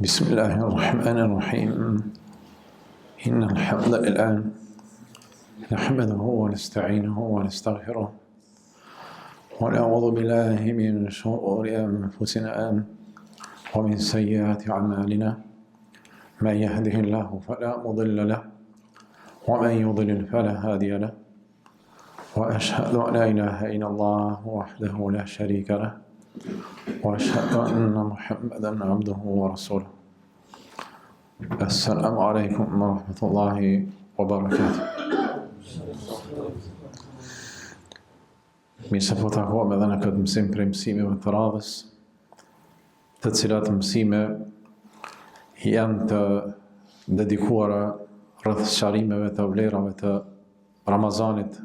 بسم الله الرحمن الرحيم إن الحمد لله نحمده ونستعينه ونستغفره ونعوذ بالله من شرور أنفسنا ومن سيئات أعمالنا من يهده الله فلا مضل له ومن يضلل فلا هادي له وأشهد أن لا إله إلا الله وحده لا شريك له وأشهد أن محمدا عبده ورسوله السلام عليكم ورحمة الله وبركاته Mirë se po takohemi edhe në këtë mësim prej mësimeve të radhës, të cilat mësime janë të dedikuara rreth sqarimeve të vlerave të Ramazanit,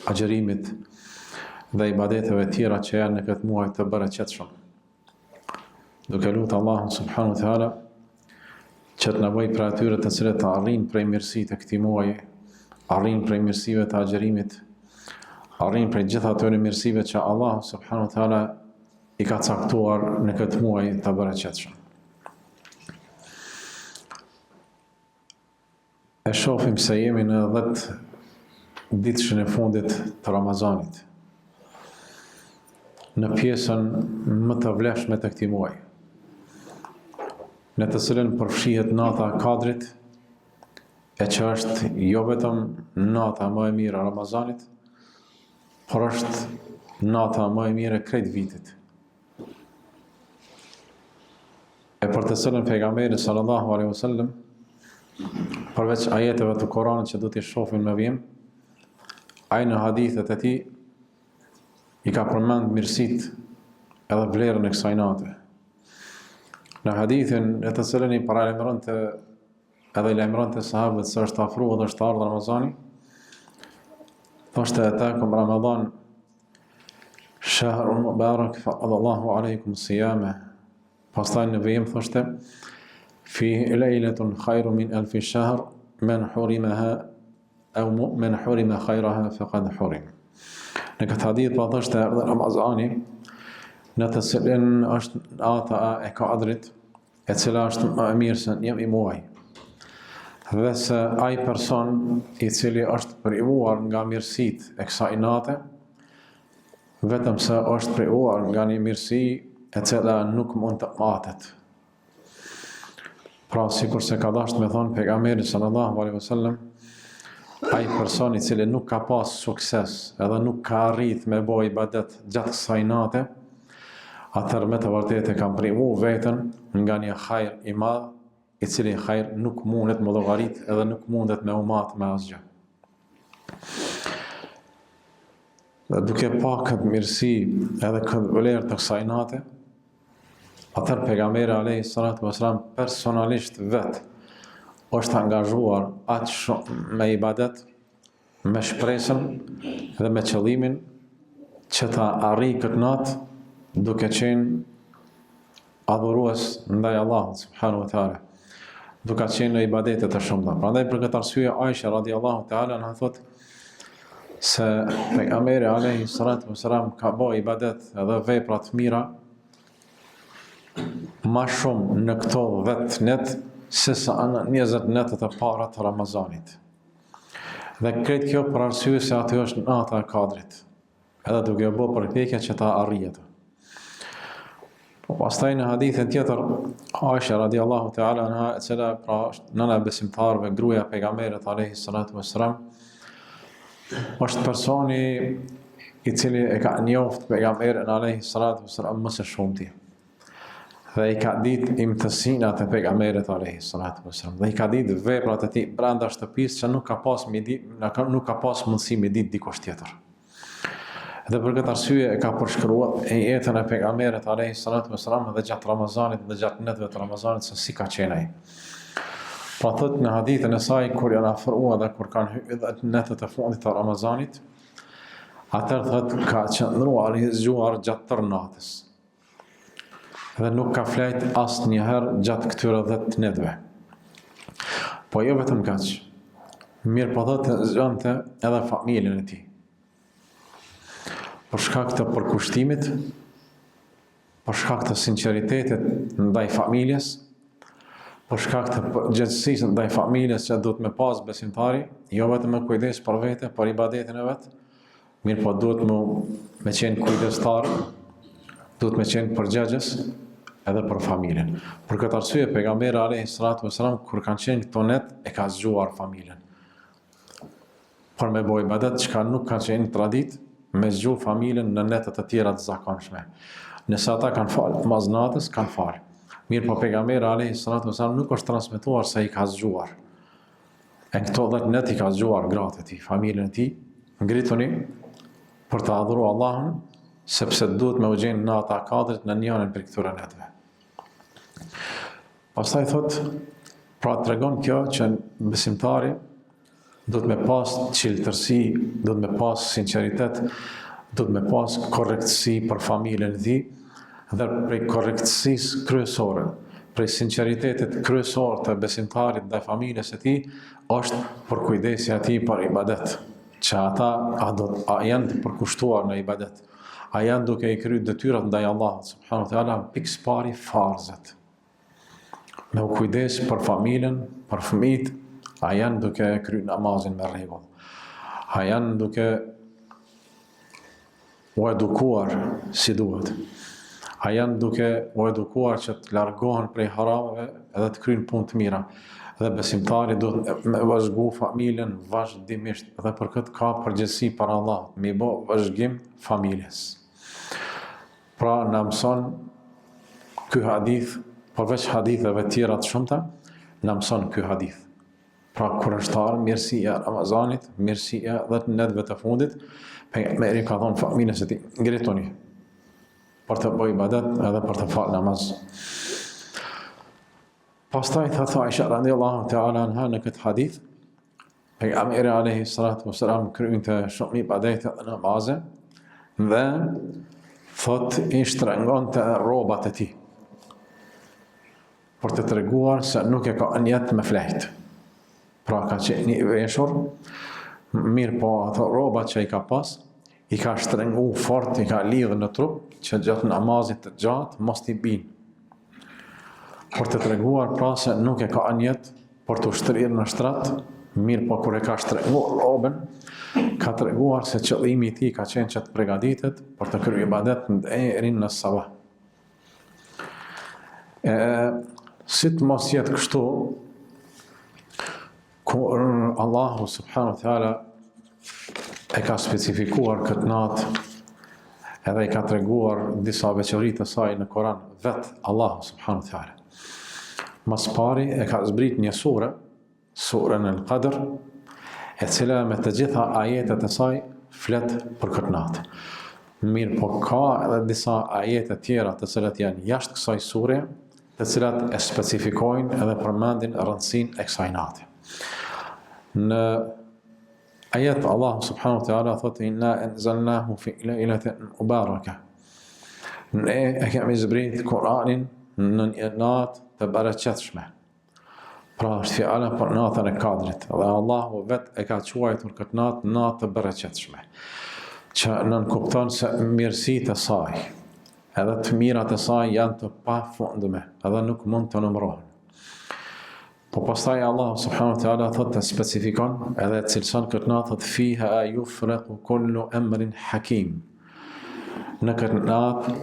agjërimit dhe ibadeteve tjera që janë në këtë muaj të bereqetshëm. Duke lutë Allahun subhanahu wa taala që të na bëjë prej atyre të cilët të arrijnë prej mirësitë e këtij muaji, arrijnë prej mirësive të agjërimit, arrijnë prej gjithë atyre mirësive që Allahu subhanahu wa taala i ka caktuar në këtë muaj të bereqetshëm. E shofim se jemi në 10 ditëshin e fundit të Ramazanit, në pjesën më të vlefshme të këtij muaji, në të cilën përfshihet nata e Kadrit, e që është jo vetëm nata më e mirë e Ramazanit, por është nata më e mirë e krejt vitit. E për të cilën pejgamberi sallallahu alaihi wasallam përveç ajeteve të Kuranit që do t'i shohim në vijim, ai në hadithet e tij i ka përmend mirësitë edhe vlerën e kësaj nate. Në hadithin në të cilën i paralajmëronte edhe i lajmëronte sahabët se është afruar dhe është ardhur Ramazani, thoshte etakum Ramadan Shahrun Mubarak faradallahu alejkum sijame. Pastaj në vijim thoshte Fihi lejletun khajru min elfi shahr men hurimeha au men hurime khajraha fekad hurim. Në këtë hadith pa thoshte erdhi Ramazani në të cilin është nata e Kadrit e cila është më e mirë se 1000 muaj. Dhe se ai person i cili është privuar nga mirësitë e kësaj nate, vetëm se është privuar nga një mirësi e cila nuk mund të matet. Pra, sikurse ka dashtë me thonë pejgamberi sallallahu alaihi wasallam, ai person i cili nuk ka pas sukses edhe nuk ka arrit me bo ibadet gjatë kësaj nate, atëherë me të vërtetë e ka privu veten nga një hajr i madh, i cili hajr nuk mundet me llogarit edhe nuk mundet me u mat me asgjë. Dhe duke pa këtë mirësi edhe këtë vlerë të kësaj nate, atëherë pejgamberi alayhi salatu wasalam personalisht vet është angazhuar aq shumë me ibadet me shpresën dhe me qëllimin që ta arrijë këtë natë duke qenë adhurues ndaj Allahut subhanahu wa taala, duke qenë në ibadete të shumta. Prandaj për këtë arsye Aisha radiallahu taala anha thotë se pejgamberi alayhi salatu wasalam ka bo ibadet edhe vepra të mira ma shumë në këto 10 net se sa në 20 netët e para të Ramazanit. Dhe krejt kjo për arsye se aty është nata e Kadrit, edhe duke u bë përpjekje që ta arrijë atë. Po pastaj në hadithin tjetër, Aisha radiallahu ta'ala anha, e cila pra është nëna e besimtarëve, gruaja e pejgamberit alayhi salatu wassalam, është personi i cili e ka njoft pejgamberin alayhi salatu wassalam më së shumti. Dhe i ka ditë imtësinat e pejgamberit alayhi salatu wasallam. Dhe i ka ditë veprat e tij brenda shtëpisë që nuk ka pas me ditë, nuk ka pas mundësi me ditë dikush tjetër. Dhe për këtë arsye e ka përshkruar e jetën e pejgamberit alayhi salatu wasallam dhe gjatë Ramazanit dhe gjatë netëve të Ramazanit se si ka qenë ai. Pra thot në hadithin e saj kur janë afruar dhe kur kanë hyrë dhe netët e fundit të Ramazanit, atëherë thot ka qëndruar i zgjuar gjatë tërë natës. Dhe nuk ka flejt asnjëherë gjatë këtyre 10 netëve. Po jo vetëm kaq. Mirëpo thotë zgjonte edhe familjen e tij. Për shkak të përkushtimit, për shkak të sinqeritetit ndaj familjes, Për shkak të përgjegjësisë ndaj familjes që duhet me pas besimtari, jo vetëm me kujdes për vete, për ibadetin e vet, mirëpo duhet me, me qenë kujdestar, duhet me qenë përgjegjës edhe për familjen. Për këtë arsye, pejgamberi alejhi salatu ve selam, kur kanë qenë këto net, e ka zgjuar familjen. Për me bo ibadet, çka nuk ka qenë traditë, me zgju familjen në netët e tjera të zakonshme. Nëse ata kanë falë mas natës, kanë falë. Mirëpo pejgamberi alejhi salatu ve selam nuk është transmetuar se i ka zgjuar. E në këto 10 net i ka zgjuar gratë e tij, familjen e tij, ngrituni për të adhuru Allahun, sepse duhet me u gjenë nata e Kadrit në njënën prej këtyre netëve. Pastaj thot, pra tregon kjo që besimtari duhet me pas çiltërsi, duhet me pas sinqeritet, duhet me pas korrektësi për familjen e tij dhe prej korrektësisë kryesore, prej sinqeritetit kryesor të besimtarit ndaj familjes së tij është përkujdesja e tij për ibadet, që ata a do a janë të përkushtuar në ibadet, a janë duke i kry detyrat ndaj Allahut subhanahu wa taala pikësëpari farzet. Me u kujdes për familjen, për fëmijët, a janë duke e kry namazin me rregull, a janë duke u edukuar si duhet, a janë duke u edukuar që të largohen prej harameve edhe të kryjnë punë të mira. Dhe besimtari duhet me vëzhgu familjen vazhdimisht dhe për këtë ka përgjegjësi para Allahut, me i bo vëzhgim familjes. Pra na mëson ky hadith, përveç haditheve tjera të shumta, na mëson ky hadith. Pra kureshtar, mirësia e Ramazanit, mirësia e 10 netëve të fundit, pejgamberi ka thonë familjes së tij, ngrituni për të bërë ibadet edhe për të falë namaz. Pastaj thotë Aisha radiallahu ta'ala anha në këtë hadith, Pejgamberi alejhi salatu vesselam kryente shumë ibadete dhe namaze dhe thot i shtrëngonte rrobat e tij për të treguar se nuk e ka nijet me flejt. Pra ka qenë i veshur, mirëpo ato rrobat që i ka pas, i ka shtrëngu fort, i ka lidhë në trup, që gjatë namazit të gjatë, mos t'i binë. Për të treguar pra se nuk e ka nijet për t'u shtrirë në shtrat, mirëpo kur e ka shtrëngu rrobën, ka treguar se qëllimi i tij ka qenë që të pregaditet për të kryer ibadet deri në sabah. E, si të mos jetë kështu, Kur Allahu subhanahu wa taala e ka specifikuar këtë natë edhe i ka treguar disa veçori të saj në Koran vet Allahu subhanahu wa taala. Ma s'pari e ka zbrit një sure, suren El Qadr, e cila me të gjitha ajetet e saj flet për këtë natë. Mirëpo ka edhe disa ajete tjera të cilat janë jashtë kësaj sure, të cilat e specifikojnë edhe përmendin rëndësinë e kësaj nate. Në ajet Allahu subhanahu wa taala thotë inna anzalnahu fi lailatin mubaraka. Ne e kemi zbrit Kur'anin në një natë të bereqetshme. Pra është fjala për natën e Kadrit dhe Allahu vet e ka quajtur këtë natë natë të bereqetshme, që nënkupton se mirësitë e saj, edhe të mirat e saj janë të pafundme edhe nuk mund të numërohen. Po pastaj Allahu subhanahu wa taala thotë të specifikon edhe e cilëson këtë natë thotë fiha yufraqu kullu amrin hakim. Në këtë natë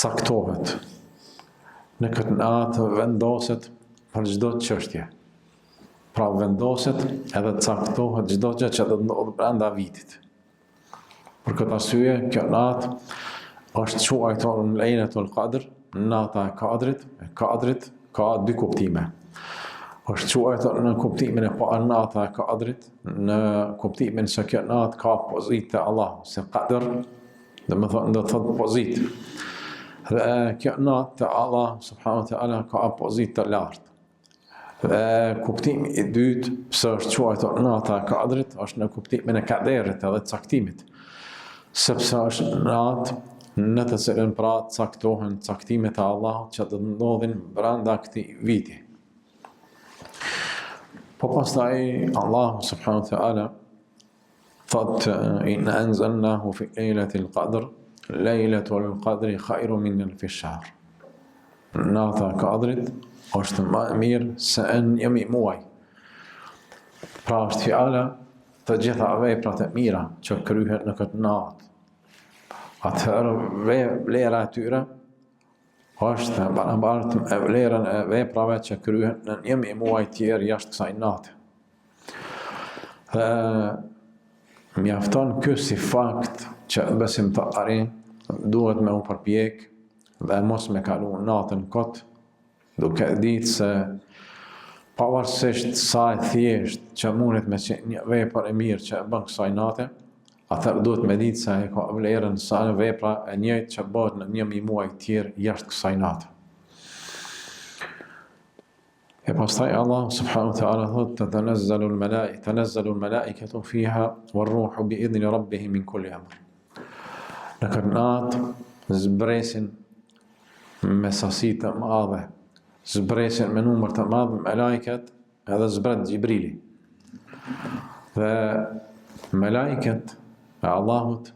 caktohet Në këtë natë vendoset për çdo çështje. Pra vendoset edhe caktohet çdo gjë që do të ndodhë brenda vitit. Për këtë arsye, kjo natë është quajtur Lejletul Qadr, nata e Kadrit, e Kadrit ka dy kuptime. Është quajtur në kuptimin e parë nata e Kadrit, në kuptimin se kjo natë ka pozitë te Allahu, se Kadr Domethonë, do të thotë pozitë. Dhe kjo natë te Allah, subhanahu teala, ka pozitë të lartë. Dhe kuptimi i dytë, pse është quajtur nata e kadrit, është në kuptimin e kaderit edhe caktimit. Sepse është natë në të cilën pra caktohen caktimet e Allahut që do të ndodhin brenda këtij viti. Po pastaj Allahu subhanahu teala Thotë, inna anzalnahu fi lejletil qadr, lejletul qadri khajru min elfi shahr. Nata e Kadrit është ma e mirë se 1000 muaj. Pra është fjala të gjitha veprat e mira që kryhen në këtë natë. Atëherë vlera e tyre është e barabartë me vlerën e veprave që kryhen në 1000 muaj tjerë jashtë kësaj nate. Dhe mjafton ky si fakt që besimtari duhet me u përpjek dhe mos me kalu natën kot, duke ditë se pavarësisht sa e thjeshtë që mundet me qenë një vepër e mirë që e bën kësaj nate, atëherë duhet me ditë se e ka vlerën sa vepra e njëjtë që bëhet në 1000 muaj tjerë jashtë kësaj nate. E pastaj Allah subhanahu wa taala thotë tatanazzalu al-malaik tanazzalu al-malaikatu fiha war-ruhu bi idhni rabbihim min kulli amr. Në këtë natë zbresin me sasi të madhe, zbresin me numër të madh melaiket edhe zbret Xhibrili. Dhe melaiket e Allahut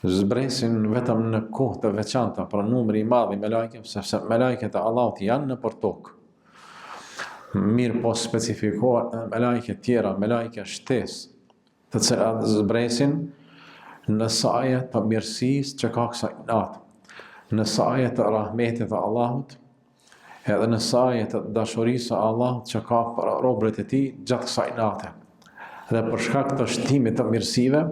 zbresin vetëm në kohë të veçanta, pra numri i madh i melaikeve, sepse melaiket e Allahut janë nëpër tokë. Mirëpo specifikohen edhe melaike tjera, melaike shtesë, të cilat zbresin në saje të mirësisë që ka kësaj natë, në saje të rahmetit të Allahut, edhe në saje të dashurisë së Allahut që ka për robërit e tij gjatë kësaj nate. Dhe për shkak të shtimit të mirësive,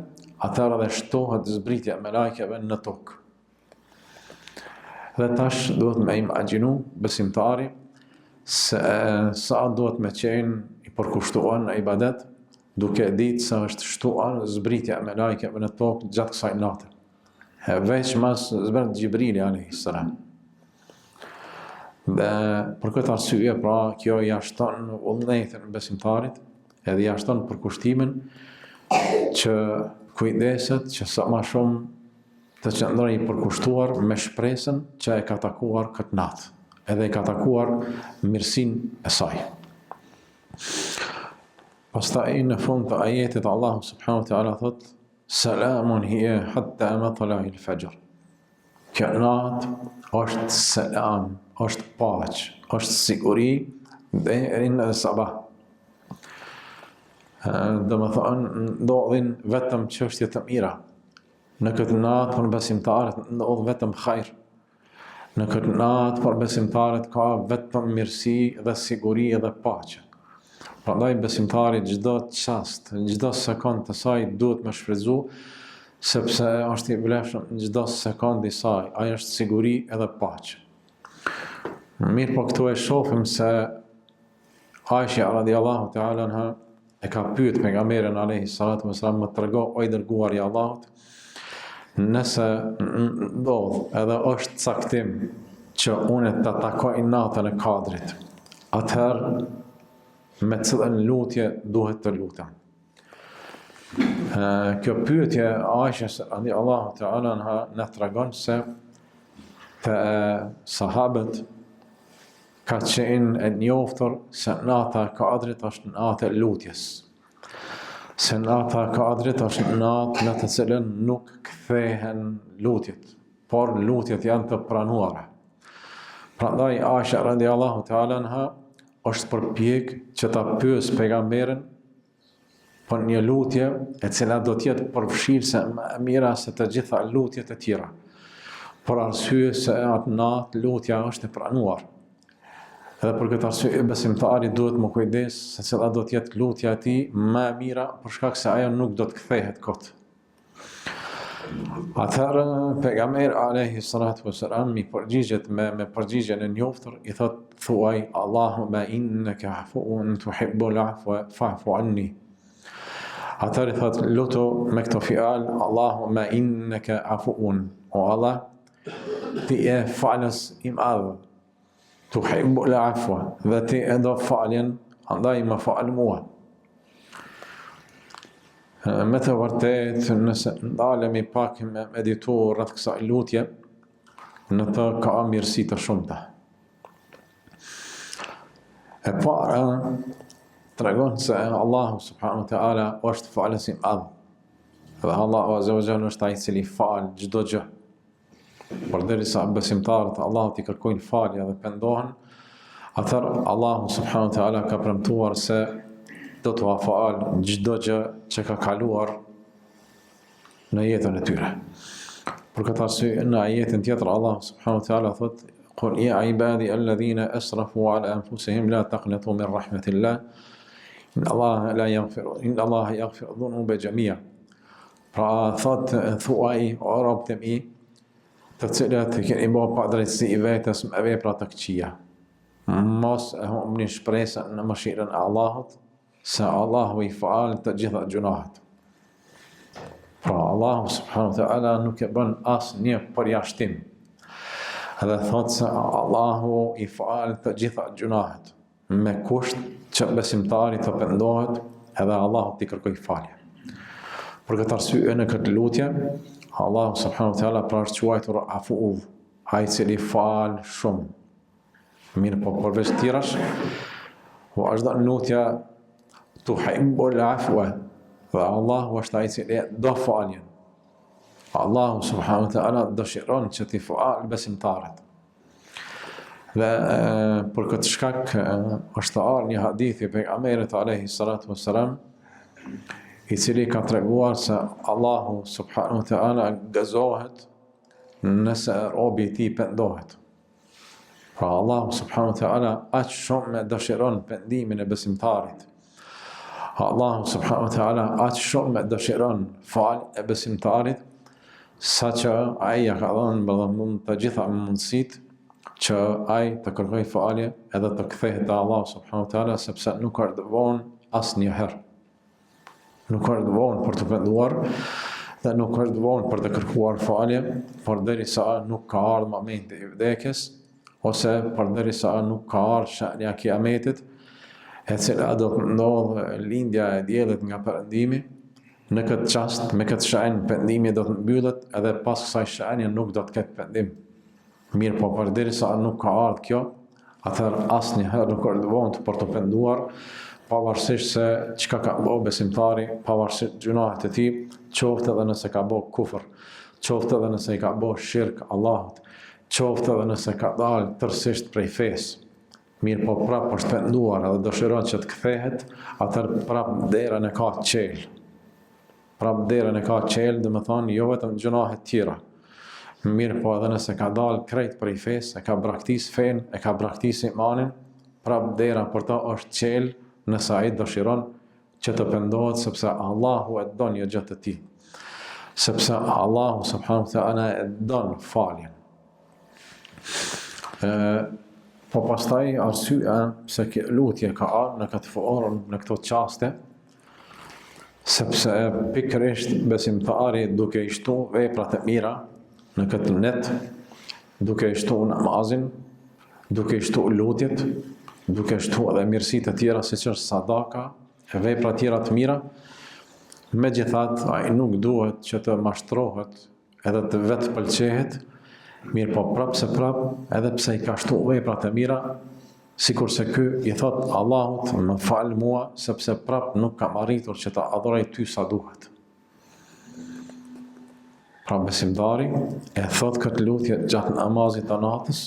atëherë edhe shtohet zbritja e melaikeve në tokë. Dhe tash duhet me imagjinu besimtari se sa duhet me qenë i përkushtuar në ibadet, duke ditë se është shtuar zbritja e melaikeve në tokë gjatë kësaj nate. E veçmas zbret Xhibrili alayhis salam. Dhe për këtë arsye, pra, kjo ia shton vullnetin besimtarit, edhe ia shton përkushtimin që kujdeset që sa ma shumë të qëndrojë i përkushtuar me shpresën që e ka takuar këtë natë, edhe e ka takuar mirësinë e saj. Pastaj në fund të ajetit Allahu subhanahu wa taala thotë Selamun hije hatta matla'il fajr. Kjo natë është selam, është paqe, është siguri deri në sabah. Domethënë, ndodhin vetëm çështje të mira. Në këtë natë për besimtarët ndodh vetëm hajr. Në këtë natë për besimtarët ka vetëm mirësi dhe siguri dhe paqe. Prandaj besimtari çdo çast, çdo sekond të saj duhet me shfrytëzu, sepse është i vlefshëm çdo sekond i saj, ai është siguri edhe paqe. Mirëpo këtu e shohim se Aisha radiallahu ta'ala anha e ka pyet pejgamberin alayhi salatu wasalam më trego o i dërguar i Allahut nëse ndodh edhe është caktim që unë ta takoj natën e kadrit atëherë me cilën lutje duhet të lutem kjo pyetje e Aishës radiallahu ta'ala anha na tregon se te sahabët Ka qenë e njoftur se nata e Kadrit është natë e lutjes. Se nata e Kadrit është natë në të cilën nuk kthehen lutjet, por lutjet janë të pranuara. Prandaj Aisha radiallahu ta'ala anha është përpjek që ta pyes pejgamberin për një lutje e cila do të jetë përfshirëse më e mira se të gjitha lutjet e tjera. Për arsye se atë natë lutja është e pranuar. Edhe për këtë arsye besimtari duhet me u kujdes se cila do të jetë lutja e tij më e mira për shkak se ajo nuk do të kthehet kot. Atëherë pejgamberi alayhi salatu wasalam i përgjigjet me me përgjigjen e njoftur, i thot thuaj Allahumma innaka afuun tuhibbul afwa fa'fu anni. Atëherë i thot lutu me këto fjalë Allahumma innaka afuun. O Allah, ti je falës i madh. Tuhibbul afwa dhe ti e do faljen, andaj më fal mua. Me të vërtetë, nëse ndalemi pak me meditu rreth kësaj lutje, në të ka mirësi të shumta. E para, tregon se Allahu subhanahu wa ta'ala është falës i madh. Dhe Allahu azza wa jall është ai i cili fal çdo gjë. Përderisa besimtarët Allahut i kërkojnë falje dhe pendohen, atëherë Allahu subhanahu wa taala ka premtuar se do t'ua falë çdo gjë që ka kaluar në jetën e tyre. Për këtë arsye në ajetin tjetër Allahu subhanahu wa taala thotë Kul ja ibadi alladhina asrafu ala anfusihim la taqnatu min rahmatillah inna Allaha la yaghfiru inna Allaha yaghfiru dhunuba jami'a. Pra thotë thuaj o robët e mi të cilët i keni bërë padrejtësi vetes me vepra të këqija. Mos e humbni shpresën në mëshirën e Allahut, se Allahu i fal të gjitha gjynahet. Pra Allahu subhanahu wa taala nuk e bën asnjë përjashtim. Dhe thotë se Allahu i fal të gjitha gjynahet me kusht që besimtari të pendohet edhe Allahut t'i kërkojë falje. Për këtë arsye në këtë lutje Allahu subhanahu wa taala pra është quajtur Afu, ai i cili fal shumë. Mirëpo përveç tjerash, vazhdon lutja tuhibbul afwa dhe Allahu është ai i cili do faljen. Allahu subhanahu wa taala dëshiron që t'i falë besimtarët. Dhe e, për këtë shkak e, është ardhur një hadith i pejgamberit alayhi salatu wassalam i cili ka treguar se Allahu subhanahu wa taala gëzohet nëse robi i tij pendohet. Pra Allahu subhanahu wa taala aq shumë e dëshiron pendimin e besimtarit. Allahu subhanahu wa taala aq shumë e dëshiron faljen e besimtarit, saqë ai ja ka dhënë domethënë të gjitha mundësitë që ai të kërkojë falje edhe të kthehet te Allahu subhanahu wa taala sepse nuk është vonë asnjëherë. Nuk është vonë për t'u penduar dhe nuk është vonë për të kërkuar falje, përderisa nuk ka ardhur momenti i vdekjes ose përderisa nuk ka ardhur shenja e kiametit, e cila do të ndodhë lindja e diellit nga perëndimi, në këtë çast, me këtë shenjë pendimi do të mbyllet edhe pas kësaj shenje nuk do të ketë pendim. Mirëpo përderisa nuk ka ardhë kjo, atëherë asnjëherë nuk është vonë për t'u penduar, pavarësisht se çka ka bo besimtari, pavarësisht gjynahet e tij, qoftë edhe nëse ka bo kufër, qoftë edhe nëse i ka bo shirk Allahut, qoftë edhe nëse ka dalë tërësisht prej fesë. Mirëpo prapë është penduar edhe dëshiron që të kthehet, atëherë prapë derën e ka çelë. Prapë derën e ka çelë, domethonë jo vetëm gjynahet tjera. Mirëpo edhe nëse ka dalë krejt prej fesë, e ka braktis fenë, e ka braktis imanin, prapë dera për të është çelë nëse ai dëshiron që të pendohet sepse Allahu e don një gjë të tillë. Sepse Allahu subhanahu wa taala e don faljen. Ë po pastaj arsyeja pse kjo lutje ka ardhur në këtë formë, në këto çaste, sepse pikërisht besimtari duke i shtu veprat e mira në këtë net, duke i shtu namazin, duke i shtu lutjet, duke shtu edhe mirësitë e tjera siç është sadaka e vepra tjera të mira, megjithatë ai nuk duhet që të mashtrohet edhe të vetëpëlqehet, mirëpo prapë se prapë, edhe pse i ka shtu veprat e mira, sikurse ky i thotë Allahut më fal mua, sepse prapë nuk kam arritur që të adhuroj ty sa duhet. Pra besimtari e thotë këtë lutje gjatë namazit të natës,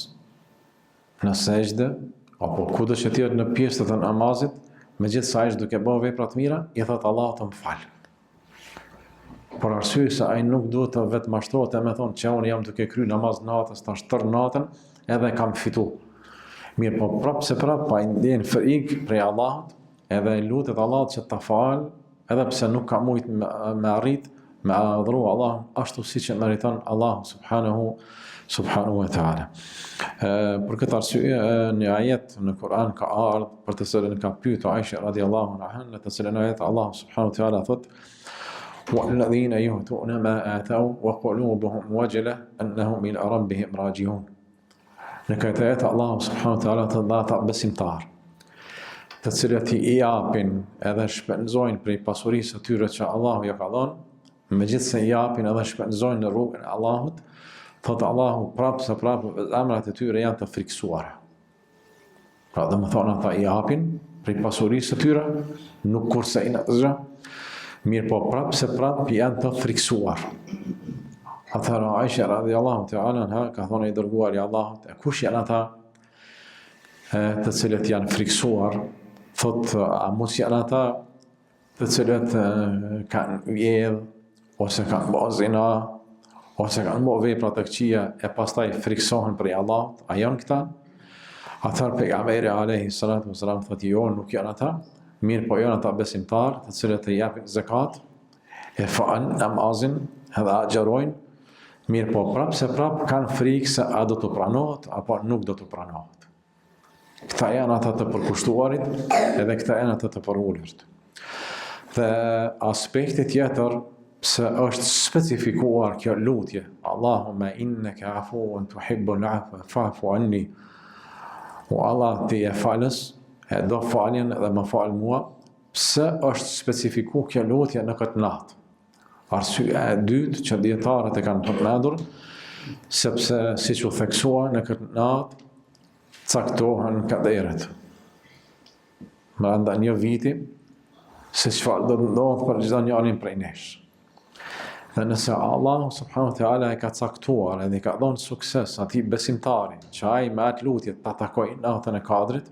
në sexhde, apo kudo që të jetë në pjesë të namazit, megjithëse ai është duke bërë vepra të mira, i thotë Allahut më fal. Për arsye se ai nuk duhet të vetëmashtrohet e me thonë që unë jam duke kry namaz natës tash tërë natën edhe kam fitu. Mirëpo prapë se prapë ai ndjen frikë prej Allahut edhe lutet Allahut që ta falë edhe pse nuk ka mujt me, me arrit me adhuru Allahun ashtu siç e meriton Allahu subhanahu subhanahu wa taala. Për këtë arsye një ajet në Kur'an ka ardhur për të cilën ka pyetur Aisha radiallahu anha në të cilën ajet Allahu subhanahu wa taala thotë Walladhina yu'tuna ma ataw wa qulubuhum wajila annahum ila rabbihim raji'un. Në këtë ajet Allahu subhanahu wa taala thotë ata besimtarë, të cilët i japin edhe shpenzojnë prej pasurisë së tyre që Allahu ja ka dhënë, megjithëse i japin edhe shpenzojnë në rrugën e Allahut, thotë Allahu prapë se prapë zemrat e tyre janë të frikësuara. Pra domethonë ata i japin prej pasurisë së tyre, nuk kursejnë asgjë, mirëpo prapë se prapë janë të frikësuar. Atëherë Aisha radiallahu ta'ala anha ka thonë i dërguari i Allahut, e kush janë ata e, të cilët janë frikësuar, thotë a mos janë ata të cilët e, kanë vjedh ose kanë bo zina ose kanë bo vepra të këqija e pastaj frikësohen prej Allahut, a janë këta? Atëherë pejgamberi alayhi salatu wasalam thotë jo, nuk janë ata, mirëpo janë ata besimtarë të cilët e japin zekat, e falin namazin edhe agjërojnë, mirëpo prapë se prapë kanë frikë se a do t'u pranohet apo nuk do t'u pranohet. Këta janë ata të përkushtuarit edhe këta janë ata të përulurit. Dhe aspekti tjetër pse është specifikuar kjo lutje, Allahumme inneke afuun tuhibbul afwa fa'fu anni. O Allah, ti je falës, e do faljen dhe më fal mua, Pse është specifiku kjo lutje në këtë natë? Arsyeja e dytë që dijetarët e kanë përmendur, sepse siç u theksua në këtë natë caktohen kaderet. Brenda një viti se çfarë do të ndodhë për çdo njërin prej nesh. Dhe nëse Allahu subhanahu wa taala e ka caktuar edhe i ka dhënë sukses atij besimtari që ai me atë lutje ta takojë natën e Kadrit,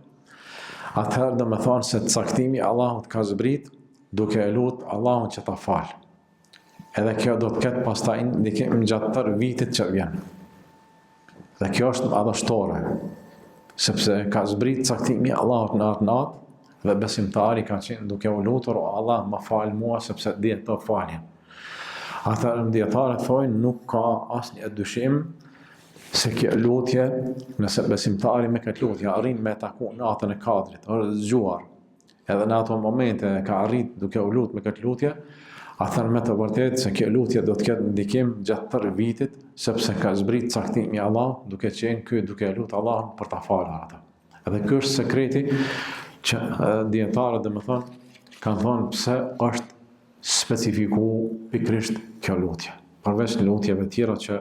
atëherë domethonë se caktimi i Allahut ka zbrit duke e lut Allahun që ta falë. Edhe kjo do të ketë pastaj ndikim gjatë tërë vitit që vjen. Dhe kjo është madhështore, sepse ka zbrit caktimi i Allahut në atë natë dhe besimtari ka qenë duke u lutur, o Allah, më fal mua sepse ti e do faljen. Atëherë dijetarët thojnë nuk ka asnjë dyshim se kjo lutje, nëse besimtari me këtë lutje arrin me taku natën e Kadrit, është zgjuar, edhe në ato momente ka arrit duke u lut me këtë lutje, atëherë me të vërtetë se kjo lutje do të ketë ndikim gjatë tërë vitit, sepse ka zbrit caktimi i Allahut, duke qenë ky duke e lut Allahun për ta falur atë. Edhe ky është sekreti që dijetarët domethonë kanë thonë pse është specifiku pikërisht kjo lutje. Përveç lutjeve tjera që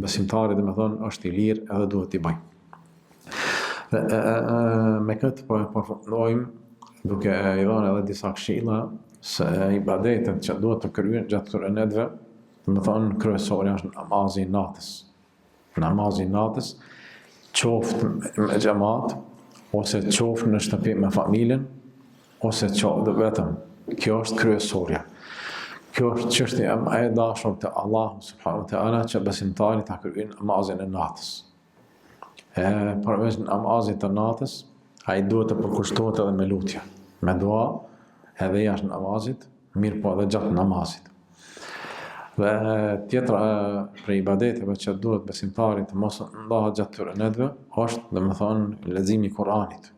besimtari domethonë është i lirë edhe duhet t'i bëjë. Dhe e, e, e, me këtë po e përfundojmë duke i dhënë edhe disa këshilla se ibadetet që duhet të kryhen gjatë këtyre netëve, domethonë kryesori është namazi i natës. Namazi i natës, qoftë me xhamat ose qoftë në shtëpi me familjen ose qoftë vetëm. Kjo është kryesorja. Kjo është çështja më e dashur te Allahu subhanahu wa taala që besimtari ta kryejë namazin e natës. E përveç namazit të natës, ai duhet të përkushtohet edhe me lutje, me dua, edhe jashtë namazit, mirëpo edhe gjatë namazit. Dhe tjetra prej ibadeteve që duhet besimtari të mos ndahet gjatë këtyre netëve, është, domethonë, leximi i Kur'anit,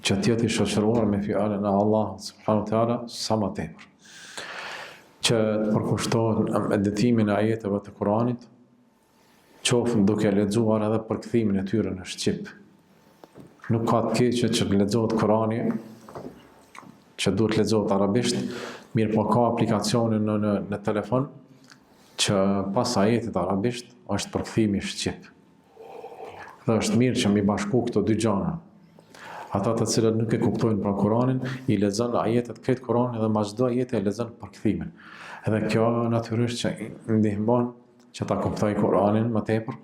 që të jetë i shoqëruar me fjalën e Allahut subhanahu wa taala sa më tepër. Që të përkushtohet në meditimin e ajeteve të Kur'anit, qoftë duke lexuar edhe përkthimin e tyre në shqip. Nuk ka të keqe që të lexohet Kurani, që duhet të lexohet arabisht, mirëpo ka aplikacione në, në, në telefon që pas ajetit arabisht është përkthimi shqip. Dhe është mirë që m'i bashku këto dy gjana. Ata të cilët nuk e kuptojnë pra Kuranin, i lexon ajetet krejt Kuranin dhe mas çdo ajeti e lexon përkthimin. Edhe kjo natyrisht që ndihmon që ta kuptojë Kuranin më tepër,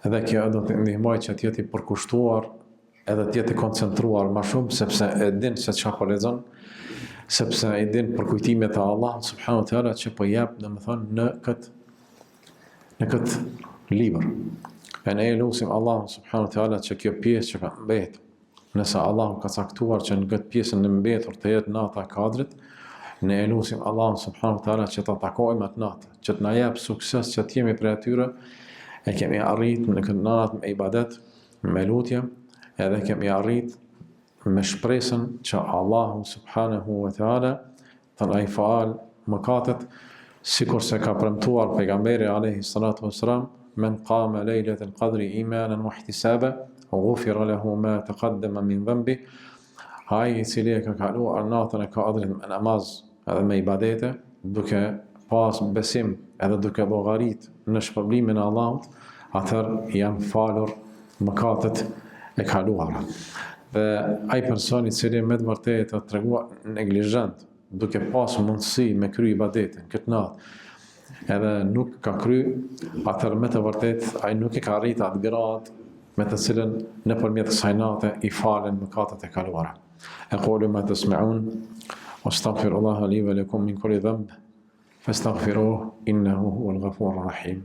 edhe kjo do të ndihmojë që të jetë i përkushtuar edhe të jetë i koncentruar më shumë sepse e din se çka po lexon, sepse i din përkujtimet e Allahut subhanahu wa taala që po jep, domethënë në këtë në këtë libër. E ne e lusim Allahun subhanahu wa taala që kjo pjesë që ka mbet Nëse Allahu ka caktuar që në këtë pjesën e mbetur të jetë nata e Kadrit, ne e lusim Allahun subhanahu wa taala që ta takojmë atë natë, që të na jap sukses që të jemi prej atyre e kemi arrit në këtë natë me ibadet, me lutje, edhe kemi arrit me shpresën që Allahu subhanahu wa taala të na i falë mëkatet, sikurse ka premtuar pejgamberi alejhi salatu vesselam, men qame lejletel qadri imanen wa ihtisaba, ghufira lehu ma taqaddama min dhanbi, ai i cili e ka kaluar natën e Kadrit me namaz edhe me ibadete, duke pas besim edhe duke llogarit në shpërblimin e Allahut, atëherë janë falur mëkatet e kaluara. Dhe ai person i cili me të vërtetë është treguar neglizhent, duke pas mundësi me kry ibadetin këtë natë, edhe nuk ka kry, atëherë me të vërtetë ai nuk e ka arrit atë gradë me të cilën nëpërmjet kësaj nate i falen mëkatet e kaluara. Ekulu ma tesmeun, astaghfirullaha li ve lekum min kulli dhenb, fastaghfiruh, innehu huwel ghafurur rahim.